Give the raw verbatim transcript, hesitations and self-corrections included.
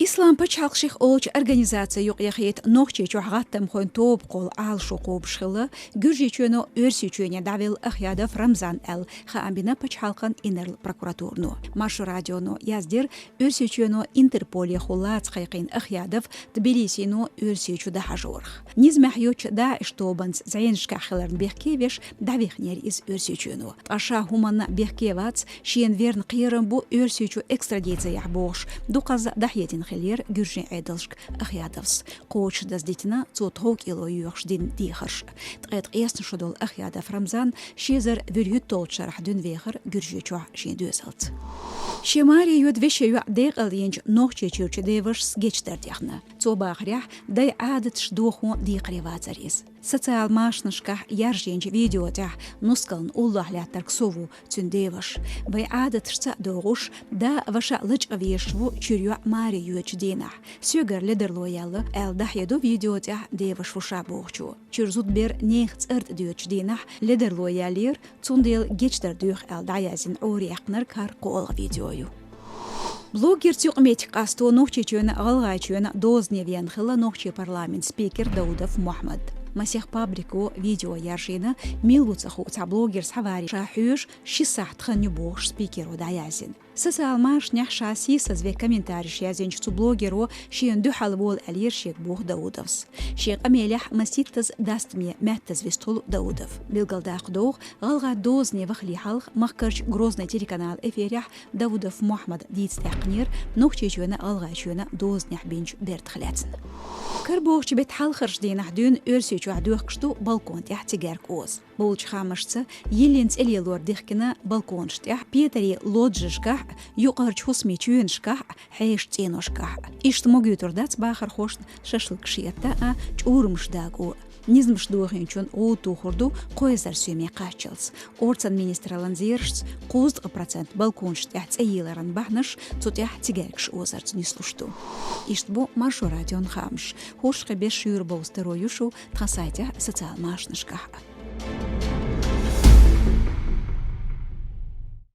Ислам пачхьалкх ших олучу организаци юкъа яхийта Нохчийчохь гӀаттамхойн тоба кхолла Ӏалашо кхобуш хилла, Гуьржийчоьно Оьрсийчоьне дӀавелла Ахъядов Рамзан аьлла хаам бина пачхьалкхан инарла прокуратурано. Маршо радионо яздира, Оьрсийчоьно Интерполехула лаца кхайкхийна Ахъядов Тбилисино Оьрсийчу дахьажорах. Низамехь йоцчу ДАИШ тобанца зӀенашкахь хиларна бехке веш дӀавихнера иза Оьрсийчоьно. Ткъа ша хӀуманна бехке вац, шена верна кхерам бу Оьрсийчу экстрадици яхь бохуш, дукхазза дӀахьедина хиллера гуьржийн Ӏедалшка Ахъядовс. Кхочушдаза дитина цо тхов кӀело йоьхуш дина дехарш. Ткъе ткъесна шо долу Ахъядов Рамзан ши эзар вуьрхӀитталгӀачу шарахь дуьне вехара Гуьржийчохь шен доьзалца. Шен маре йоьду вешин йоӀ декъал йинчу Нохчийчуьрчу девашас гечдар дехна. Цо бахарехь, дай Ӏадаташ дохо декхаре вацара иза. Социал машанашкахь яржийначу видео тӀехь нускална уллохь лаьттарг со ву, цуьнан деваша. Вайн Ӏадаташца а догӀуш, да а, ваша а лачкъа везаш ву чуьра йоӀ маре йоьдучу дийнахь. Соьгара ледарло яьлла, аьлла дӀахьедо видео тӀехь деваша ву ша бохучо. Чуьра зудабер нехан цӀарна тӀе доьдучу дийнахь ледарло яьллера, цундела гечдар доьху аьлла дӀаяздина Ӏораяьккхинарг хӀара кхоалгӀа видео ю. Блогерца юкъаметтиг къасто Нохчийчоьнан а, ГӀалгӀайчоьнан а дозане веана хилла нохчийн парламентан спикер Даудов Мохьмад. Масех паблико видео яржийна, мила ву ца хуу цхьа блогер схьаваре ша хьоьжу, ши сахьт хан ю бохуш спикеро дӀаяздина. Социал машанехь ша сийсазве комментареш яздинчу цу блогеро шена дуьхьал вола аьллера шега боху Даудовс. Шен къамелехь маситтаза дастаме маьттаза вистхуьлу Даудов. Билгалдаккха догӀу, гӀалгӀай дозане вахале хьалха Махкарчу Грозный телеканал эфирехь Даудов Мохьмада дийца даьккхинера Нохчийчоьнан а, ГӀалгӀайчоьнан а дозанехь бинчу бертах лаьцна. Карабохучу беттан хьалхарчу дийнахь дуьйна Оьрсийчохь доьхкуш ду балкон тӀехь цигаьрка оза. Болчу хаамашца, йиллина цӀе лелор дихкина балконаш тӀехь, петарийн лоджашкахь а, юкъарчу хӀусамийн чоьнашкахь а, хьешан цӀеношкахь а. Иштта магуьйтур дац бахархошна шашлык шетта а, чӀурамаш даго а. Низамаш дохийначун гӀуда тухур ду кхо эзар соьме кхаччалц. Орцан министраллан зерашца, кхузткъа процент балконаш тӀехь цӀе йийларан бахьанаш цу тӀехь цигаьркаш озарца нислуш ду. Иштта бу Маршо радион хаамаш. ХӀорш кхин беш шуьйра бовза таро ю шу тхан сайтехь, социал машанашкахь а.